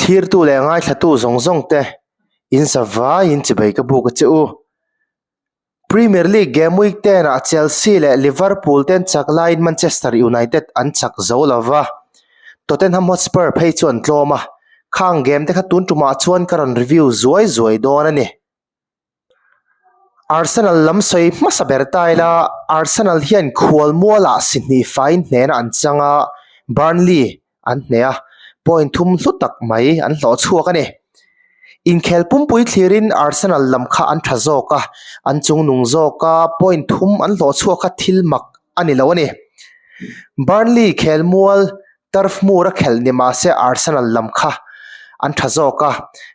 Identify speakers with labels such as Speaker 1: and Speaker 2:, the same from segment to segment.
Speaker 1: Thlirtu leh ngaithlatu zawng zawng te in zavaiin chibai ka buk a che u. Premier League game week ten ah Chelsea leh Liverpool ten chak laiin Manchester United an chak zo lo va, Tottenham Hotspur phei chu an tlawm a, khang game te kha tun tumah chuan ka rawn review zuai zuai dawn a ni. Arsenal lam sawi hmasa ber ta ila Arsenal hian khual mualah si hnih faiin hnehna an chang a, Burnley an hneh a, point thum hlu tak mai an hlawh chhuak a ni. Inkhel pumpui thlirin Arsenal lam kha an tha zawk a, an chungnung zawk a, point thum an hlawh chhuak kha thil mak a ni lo a ni. Burnley khelmual Turf Moor a khelh ni mah se Arsenal lam kha an tha zawk a,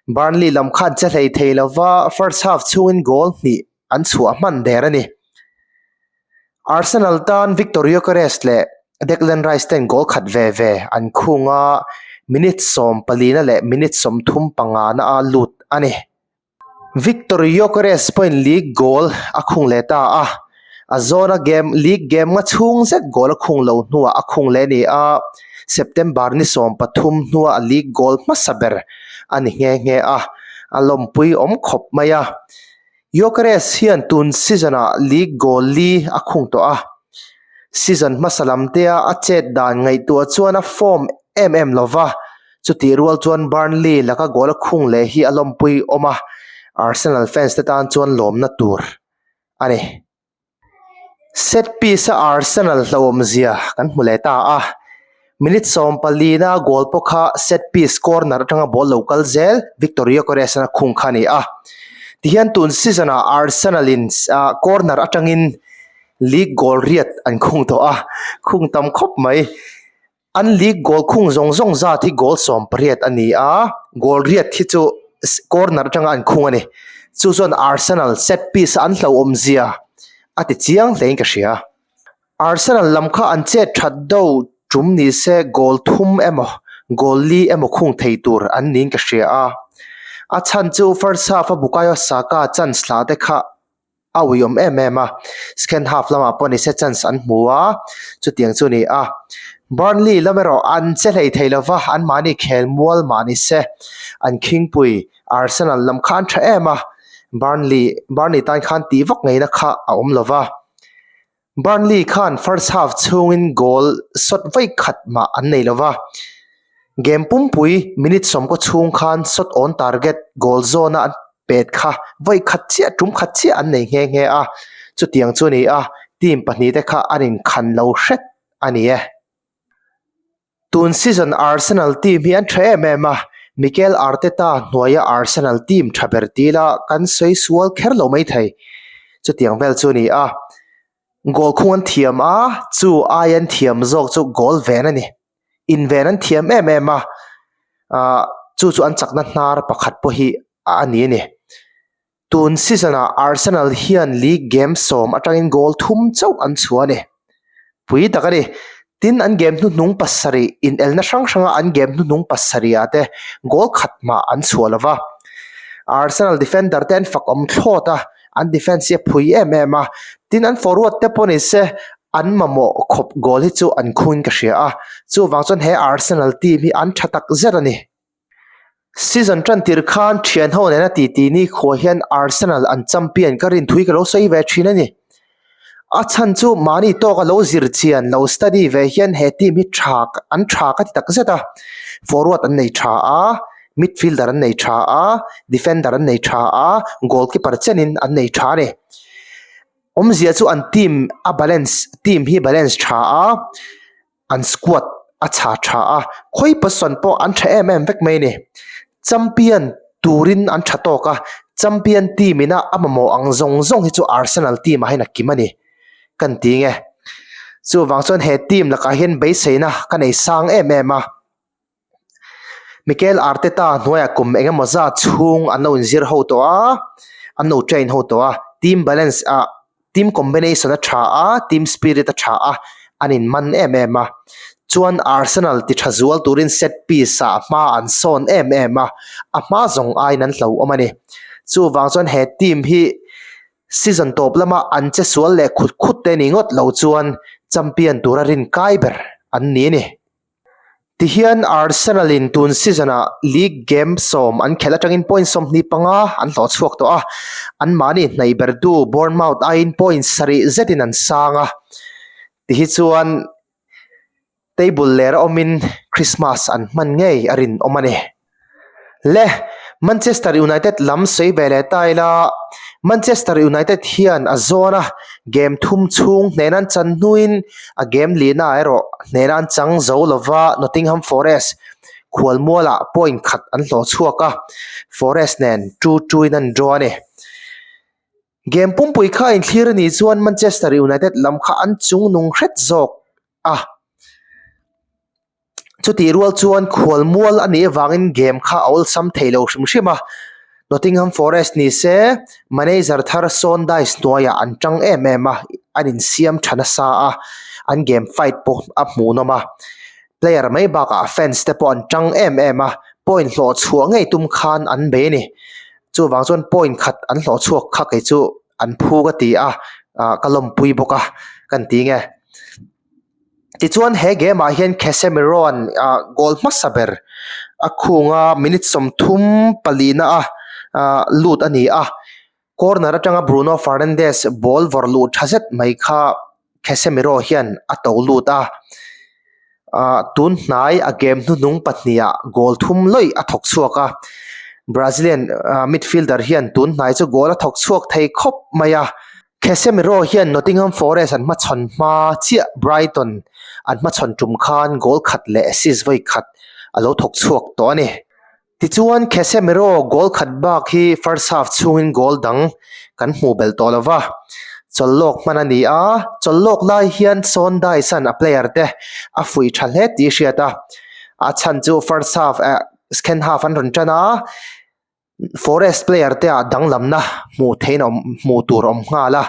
Speaker 1: Burnley lam kha an che hlei thei lo va, first half chhungin goal hnih an chhuah hman der a ni. Arsenal tan Viktor Gyokeres leh Declan Rice ten goal khat ve ve an khung a, minute 14 na leh minute 35 na a lut a ni. Viktor Gyokeres pawhin league goal a khung leh ta a, a zawna game league game nga chhung zet goal a khung lo hnuah a khung leh a ni a, September ni 13 hnuah a league goal hmasa ber a ni nghe nghe a, a lawmpui awm khawp mai a. Gyokeres hian tun season ah league goal li a khung tawh a, season hmasa lam tea a chet dan ngaihtuah chuan a form em em lova, Chutih rual chuan Burnley laka goal a khung leh hi a lawmpui awm a, Arsenal fans te tan chuan lawmna tur a ni. Set piece a Arsenal hlauhawmzia kan hmu leh ta a, minute 14 na goal pawh kha set piece corner atanga ball lo kal zel Viktor Gyokeres a khung kha a ni a. Tihian tun season ah Arsenal in corner atangin league goal riat an khung tawh a, khung tam khawp mai. An league goal khung zawng zawng zat hi goal 18 a ni a, goal riat hi chu corner atanga an khung a ni. Chu chuan Arsenal set piece a an hlauhawmzia a ti chiang hlein ka hria. Arsenal lam kha an chet that do tum ni se goal thum emaw goal li emaw khung thei tur an niin ka hria a. A chhan chu first half a Bukayo Saka chance hlah te kha a uiawm em em a, second half lamah pawh nise chance an hmu a, chutiang chu a ni a. Burnley lam erawh an che hlei thei lova, anmahni khel mual mah nise an khingpui Arsenal lam kha an tha em a, Burnley Burnley tan khan tih vak ngeina kha a awm lova. Burnley khan first half chhungin goal shot vawi khat mah an nei lova, game pumpui minute sawmkaw chhung khan shot on target goal zawna an pet kha vawi khat chiah tum khat chiah an nei nghe nghe a, chutiang chu a ni a, team pahnihte kha an inkhan lo hret a ni e. Tun season Arsenal team hi an tha em em a, Mikel Arteta hnuaia Arsenal team tha ber ti ila kan sawi sual kher lo mai thei. Chutiang vel chu a ni a, goal khung an thiam a, chu ai an thiam zawk chu goal ven a ni. Inven an thiam em em a, ah chu chu an chakna hnar pakhat pawh hi a ni a ni. Tun season ah Arsenal hian league game sawm atangin goal thum chauh an chhuah a ni. Pui tak a ni. Tin an game hnuhnung pasarih inelna hrang hranga an game hnuhnung pasarih ah te goal khat mah an chhuah lova. Arsenal defender te an fak awm thlawt a, an defence hi a phui em em a. Tin an forward te pawh ni se an mamawh khawp goal hi chu an khuin ka hria a. Chuvang chuan he Arsenal team hi an tha tak zet a ni. Season tan tir khan thian ho nena titi ni khua hian Arsenal an champion ka rin thui ka lo sawi ve thin a ni. A chhan chu mahni tawka lo zir chian lo study ve hian he team hi tha an tha ka ti tak zet a. Forward an nei tha a, midfielder an nei tha a, defender an nei tha a, goalkeeper chenin an nei tha a ni. Awmzia chu an team a balance team hi balance tha a. An squad a chha tha a, khawi position pawh an tha em em vek mai a ni. Champion turin an tha tawk a, champion team ina a mamawh ang zawng zawng hi chu Arsenal team ah hian a kim a ni kan ti nge. Chuvang chuan he team lakah hian beiseina ka nei sang em em a. Mikel Arteta hnuaiah kum eng emaw zat chhung an lo inzir ho tawh a, an lo train ho tawh a, team balance ah team combination a tha a, team spirit a tha a, an inman em em a. Chuan Arsenal ti tha zual turin set piece ah hma an sawn em em a, a hma zawng aiin an hlauhawm a ni. Chuvang chuan he team hi season tawp lama an che sual leh khut khut te ni ngawt lo chuan champion tura rin kai ber an ni a ni. Tihian Arsenal in tun season ah league game sawm an khelh atangin point 25 an hlawh chhuak tawh a, anmahni hnaih bertu Bournemouth aiin point sarih zetin an sang a. Tihi chuan table ler a awmin Christmas an hman ngei a rinawm a ni. Le, Manchester United lam sawi ve leh ta ila, Manchester United hian a zawn a, game thum chhung hnehna an chan hnuin a game lihna ah erawh hnehna an chang zo lova Nottingham Forest khualmualah point khat an hlawh chhuak a, Forest nen two two in an draw a ni. Game pumpui kha inthlir a nih chuan Manchester United lam kha an chungnung hret zawk a. Chutih rual chuan khualmual a nih avangin game kha a awlsam thei lo hrim hrim a, Nottingham Forest ni se manager thar Sean Dyche hnuaiah an tang em em a, an insiam tha nasa a, an game fight pawh a hmuhnawm a, player mai bakah fans te pawh an tang em em a, point hlawh chhuah ngei tum khan an bei a ni. Chuvang chuan point khat an hlawh chhuak kha kei chu an phu ka ti a, ka lawmpui bawk a kan ti nge. Tichuan he game ah hian Casemiro-a'n ah goal hmasa ber a khung a minute 34 na a ah lut a ni a, corner atanga Bruno Fernandes ball vawrh luh tha zet mai kha Casemiro hian a to lut a, ah tun hnai a game hnuhnung pahnih ah goal thum lawih a thawk chhuak a, Brazilian midfielder hian tun hnai chu goal a thawk chhuak thei khawp mai a. Casemiro hian Nottingham Forest an hmachhawn hma chiah Brighton an hmachhawn tum khan goal khat leh assist vawi khat a lo thawk chhuak tawh a ni. Tichuan Casemiro goal khat bak hi first half chhungin goal dang kan hmuh belh tawh lo va, chawlhlawk hman a ni a, chawlhlawk lai hian Sean Dyche-a'n a player te a fuih tha hle tih a hriat a, a chhan chu first half eh second half an rawn tan a, Forest player te ah danglamna hmuh theih in a awm hmuh tur a awm nghal a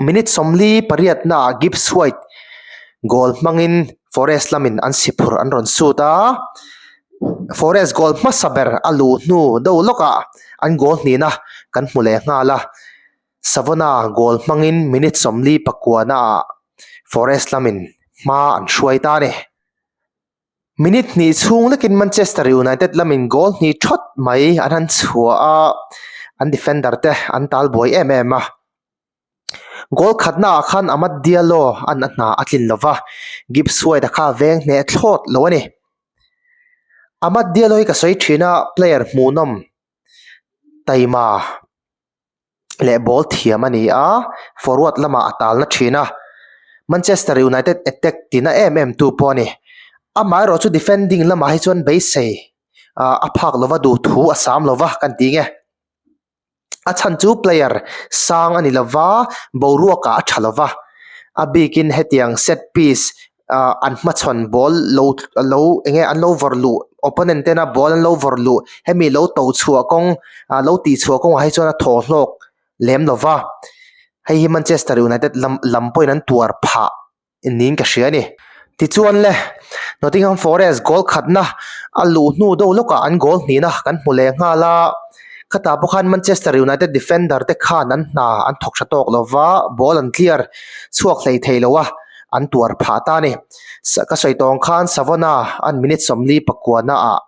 Speaker 1: minute 48 na ah Gibbs White goal hmangin Forest lamin an si phurh an rawn sut a Forest goal hmasa ber a luh hnu deuh lawk ah an goal hnihna kan hmu leh nghal a Savona goal hmangin minute 49 na ah Forest lamin hma an hruai ta a ni. Minute hnih chhung lekin Manchester United lamin goal hnih thawt mai an han chhuah a, an defender te an tal buai em em a. Goal khatna ah khan Amad Diallo an a hna a tlin lova, Gibbs White a kha veng hneh thlawt lo a ni. Amad Diallo hi ka sawi thin a, player hmuhnawm taima. leh ball thiam a ni a, forward lamah a tal na thin a, Manchester United attack tina em em tu pawh a ni. Amaherawh chu defending lamah hi chuan beisei ah a phak lova duh thu a sam lova kan ti nge. A chhan chu player sang a ni lova, boruakah a tha lova, a bikin hetiang set piece ah an hmachhawn ball lo lo eng nge an lo vawrh luh opponent tena ball an lo vawrh luh hemi lo to chhuah kawng ah lo tih chhuah kawngah hi chuan a thaw hlawk lem lo va hei hi Manchester United lam lam pawhin an tuar phah niin ka hria a ni. Tichuan le Nottingham Forest goal khatna a luh hnu deuh lawkah an goal hnihna kan hmu leh nghal a khatah pawh khan Manchester United defender te khan an hna an thawk tha tawk lo va ball an clear chhuak hlei thei lo a. an tuar phah ta a ni. Ka sawi tawng khan Savona an minute 49 na ah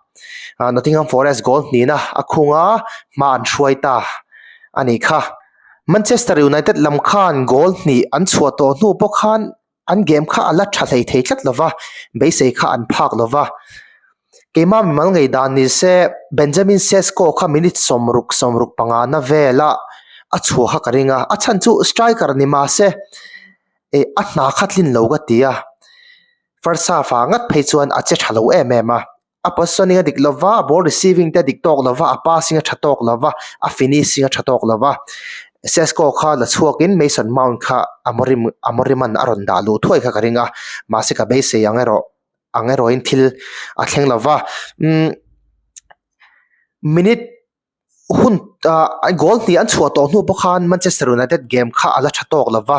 Speaker 1: Nottingham Forest goal hnihna a khung a, hma an hruai ta a ni kha. Manchester United lam khan goal hnih an chhuah tawh hnu pawh khan an game kha a la tha hlei thei tlat lova, beisei kha an phak lova. Keimah mimal ngei dan ni se Benjamin Sesko kha minute 60 65 na vela a chhuah kha ka ring a, a chhan chu striker ni mahse eh a hna kha tlin lo ka ti a first half ah ngat phei chuan a che tha lo em em a a positioning a dik lo va a ball receiving te a dik tawk lo va a passing a tha tawk lo va a finishing a tha tawk lo va Sesko kha la chhuak in Mason Mount kha Amorim Amorim an a rawn dah luh thuai kha ka ring a mahse ka beisei ang erawh ang erawh in thil a thleng lo va umm minute hun ah goal hnih an chhuah tawh hnu pawh khan Manchester United game kha a la tha tawk lo va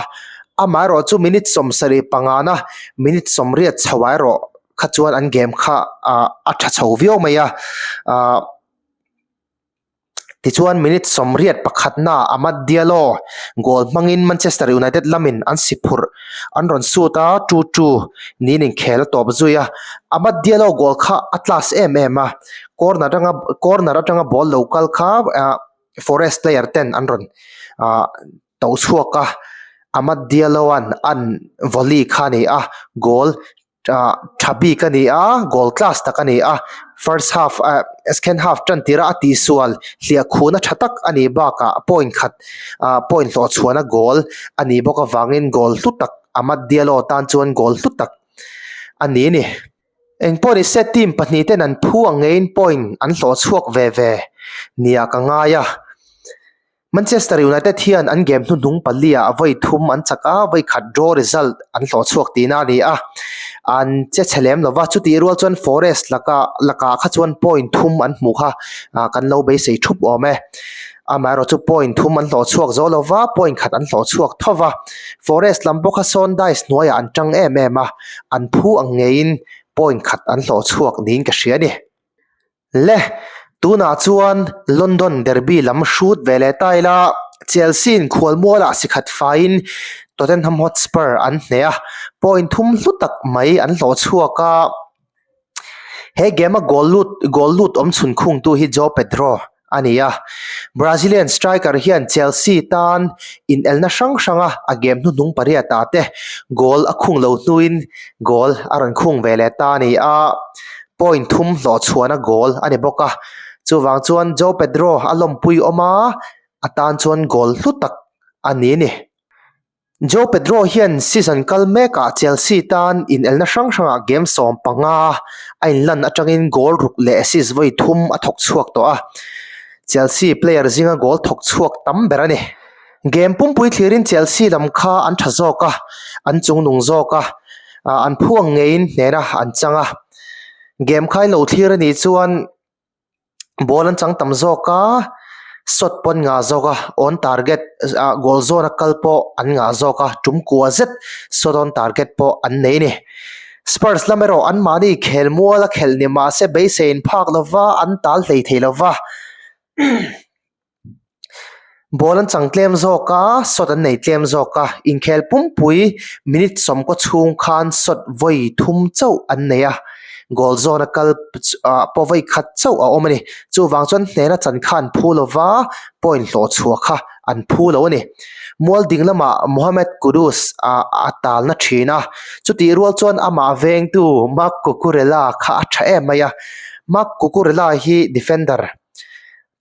Speaker 1: amaherawh chu minute 75 na minute 80 chho ah erawh kha chuan an game kha ah a tha chho viau mai a ah. Tichuan minute 81 naah Amad Diallo goal hmangin Manchester United lamin an si phurh an rawn sut a, 2-2 niin inkhel a tawp zui a. Amad Diallo goal kha a class em em a, corner atanga corner atanga ball lo kal kha Forest player ten an rawn to chhuak a, Amad Diallo-a'n an volley kha a ni a, goal tha bik a ni a, goal class tak a ni a, first half ah second half tan tirah a tihsual hliah khuna tha tak a nih bakah point khat ah point hlawh chhuahna goal a nih bawk avangin goal hlu tak Amad Diallo tan chuan goal hlu tak a ni a ni. Engpawh ni se team pahnih ten an phu ang ngeiin point an hlawh chhuak ve ve nia ka ngai a. Manchester United hian an game hnuhnung paliah vawi thum an chak a, vawi khat draw result an hlawh chhuak tihna a ni a, an che chhe lem lova, chutih rual chuan Forest laka lakah kha chuan point thum an hmuh kha kan lo beisei thup awm e. Amaherawh chu point thum an hlawh chhuak zo lova, point khat an hlawh chhuak tho va, Forest lam pawh kha sawn dice hnuaiah an tang em em a, an phu ang ngeiin point khat an hlawh chhuak niin ka hria a ni. Le, tunah chuan London derby lam hrut ve leh ta ila, Chelsea-in khualmualah si khat faiin Tottenham Hotspur an hneh a, point thum hlu tak mai an hlawh chhuak a. He game-a goal lut goal lut awm chhun khungtu hi Joao Pedro a ni a, Brazilian striker hian Chelsea tan inelna hrang hranga a game hnuhnung pariatah te goal a khung lo hnuin goal a rawn khung ve leh ta a ni a. Point thum hlawh chhuahna goal a ni bawk a, chuvang chuan Joao Pedro a lawmpui awm a, a tan chuan goal hlu tak a ni a ni. Joao Pedro hian season kal mekah Chelsea tan inelna hrang hrangah game 15 a inlan atangin goal ruk leh assist vawi thum a thawk chhuak tawh a, Chelsea player zinga goal thawk chhuak tam ber a ni. Game pumpui thlirin Chelsea lam kha an tha zawk a, an chungnung zawk a, an phuang ngeiin hnena an chang a. Game kha in lo thlir a nih chuan ball an chang tam zawk a, shot pawh an ngah zawk a, on target ah goal zawn a kal pawh an ngah zawk a, tum kua zet shot on target pawh an nei a ni. Spurs lam erawh anmahni khelmual a khelh ni mahse beisei in phak lova an tal hlei thei lova. Ball an chang tlem zawk a, shot an nei tlem zawk a, inkhel pumpui minute sawmkaw chhung khan shot vawi thum chauh an nei a, goal zawn a kal ah pawh vawi khat chauh a awm a ni. Chuvang chuan hnena chan kha an phu lova, point hlawh chhuah kha an phu lo a ni. Mual ding lamah Mohammed Kudus ah a talna thin a, chutih rual chuan amah vengtu Marc Cucurella kha a tha em mai a, Marc Cucurella hi defender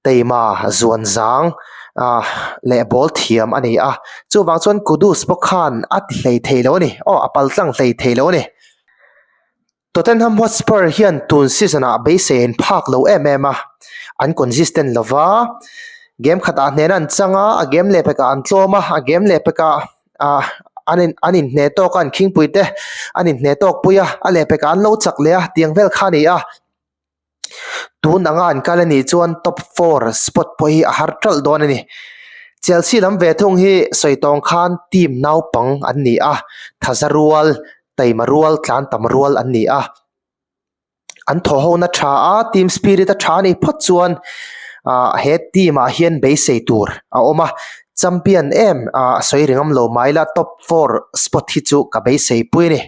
Speaker 1: Teima zuan zang leh ball thiam a ni a, chuvang chuan Kudus pawh khan a ti hlei thei lo a ni, aw a pal tlang hlei thei lo a ni. Tottenham Hotspur hian tun season ah beisei an phak lo em em a, an consistent lo va, game khatah hnehna an chang a, a game leh pekah an tlawm a, a game leh pekah ah an in an inhneh tawk a, an khingpui te an inhneh tawk pui a, a leh pekah an lo chak leh a, tiang vel kha a ni a. Tun anga an kal a nih chuan top four spot pawh hi a har ṭalh dawn a ni. Chelsea lam ve thung hi sawi tawng khan team naupang an ni a, thaza rual, taima rual, tlan tam rual an ni a. An thaw hona tha a, team spirit a tha a nih phawt chuan ah he team ah hian beisei tur a awm a. Champion em ah sawi ri ngam lo mai la top four spot hi chu ka beisei pui a ni.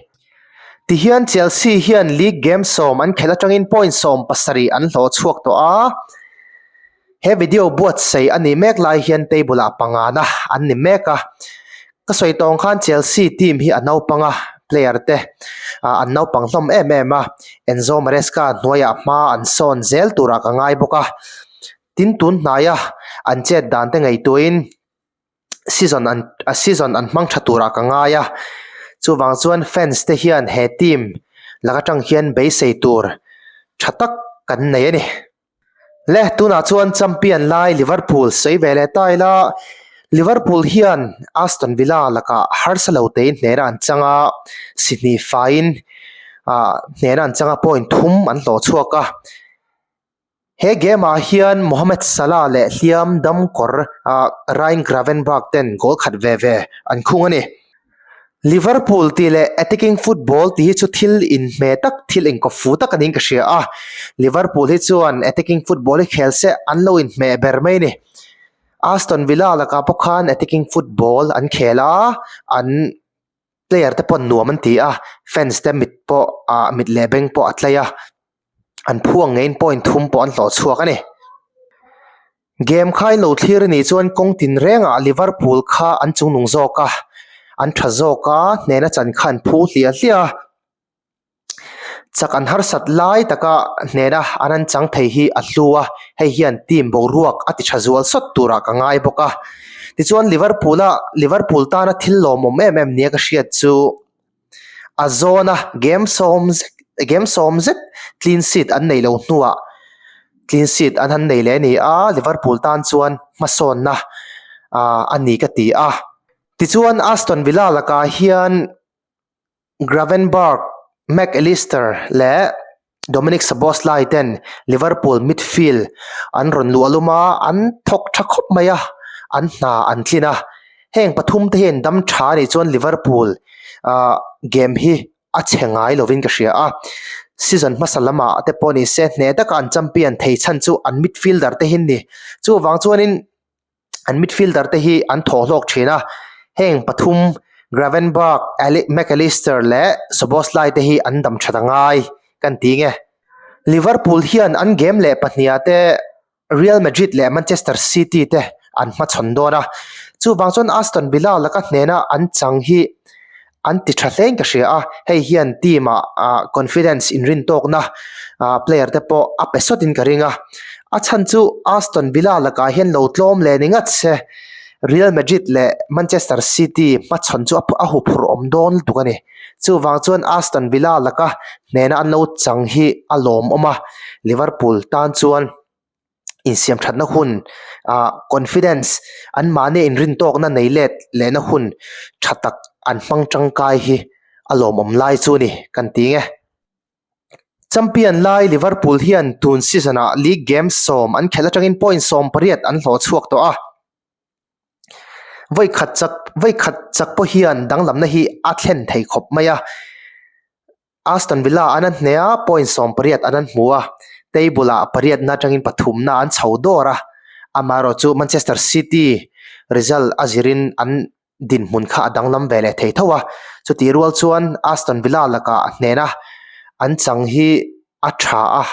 Speaker 1: Tihian Chelsea hian league game sawm an khelh atangin point 70 an hlawh chhuak tawh a, he video buatsaih a nih mek lai hian table ah pangana an ni mek a, ka sawi tawng khan Chelsea team hi a naupang a, player te an naupang hlawm em em a, Enzo Maresca hnuaiah hma an sawn zel turah ka ngai bawk a, tin tun hnaia an chet dan te ngaihtuahin. season an a season an hmang tha turah ka ngai a chuvang chuan fans te hian he team lak atang hian beisei tur tha tak kan nei a ni le tunah chuan champion lai Liverpool sawi ve leh ta ila Liverpool hian Aston Villa lakah harsa lo tein hnehna an chang a si hnih faiin ah hnehna an chang a point thum an hlawh chhuak a. He game ah hian Mohamed Salah leh hliam dam kawr ah Ryan Gravenberch ten goal khat ve ve an khung a ni. Liverpool tih leh attacking football tih hi chu thil inhmeh tak, thil inkawp fu tak a niin ka hria a. Liverpool hi chuan attacking football hi khel se an lo inhmeh ber mai a ni. Aston Villa lakah pawh khan attacking football an khel a, an player te pawh nuam an ti a, fans te mit pawh ah mit leh beng pawh a tlai a, an phu ang ngeiin point thum pawh an hlawh chhuak a ni. Game kha in lo thlir a nih chuan kawng tinrengah Liverpool kha an chungnung zawk a, an tha zawk a, hnehna chan kha an phu hliah hliah a. Chak an harsat lai taka hnehna an han chang thei hi a hlu a, hei hian team boruak a ti tha zual sawt turah ka ngai bawk a. Tichuan Liverpool a Liverpool tana thil lawmawm em em nia ka hriat chu a zawna game sawm zet game sawm zet clean sheet an neih loh hnuah clean sheet an han nei leh a ni a, Liverpool tan chuan hmasawnna ah a ni ka ti a. Tichuan Aston Villa lakah hian. Gravenberch, Mac Allister leh Dominik Szoboszlai ten Liverpool midfield an rawn luh alum a, an thawk tha khawp mai a, an hna an tlin a. Heng pathum te hian dam tha anih chuan Liverpool ah game hi a chhe ngai lovin ka hria a. Season hmasa lamah te pawh ni se hneh taka an champion thei chhan chu an midfielder te hi an ni. Chuvang chuanin. an midfielder te hi an thaw hlawk thin a heng pathum Gravenberch Mac Allister leh Szoboszlai te hi an dam that a ngai kan ti nge Liverpool hian an game leh pahniha te Real Madrid leh Manchester City te an hmachhawn dawn a chuvang chuan Aston Villa laka hnena an chang hi an ti tha hlein ka hria a, hei hian team ah ah confidence inrin tawkna ah player te pawh a pe sawtin ka ring a, a chhan chu Aston Villa lakah hian lo tlawm leh ni ngat se Real Madrid leh Manchester City hmachhawn chu a huphurh awm dawn lutuk a ni, chuvang chuan Aston Villa laka hnehna an lo chang hi a lawmawm a, Liverpool tan chuan. insiam thatna hun ah confidence an mahni inrin tawkna nei let lehna hun tha tak an hmang tangkai hi a lawmawm lai chu a ni kan ti nge. Champion lai Liverpool hian tun season ah league game sawm an khelh atangin point 18 an hlawh chhuak tawh a. Vawi khat chak vawi khat chak pawh hian danglamna hi a thlen thei khawp mai a. Aston Villa an an hneh a, point 18 an an hmu a, table ah pariatna atangin pathumna an chho dawr a, amaherawh chu Manchester City result a zirin an dinhmun kha a danglam ve leh thei tho a, chutih rual chuan Aston Villa lakah hnehna an chang hi a tha a,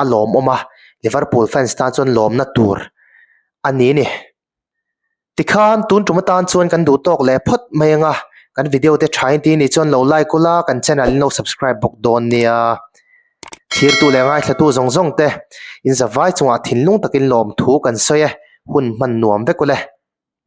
Speaker 1: a lawmawm a, Liverpool fans tan chuan lawmna tur a ni a ni. Tikhan tun tum atan chuan kan duh tawk leh phawt mai ang a, kan video te tha in tih nih chuan lo like ula kan channel in lo subscribe bawk dawn nia. Thirtu leh ngaithlatu zawng zawng te in zavai chungah thinlung takin lawmthu kan sawi e, hun hman nuam vek ule.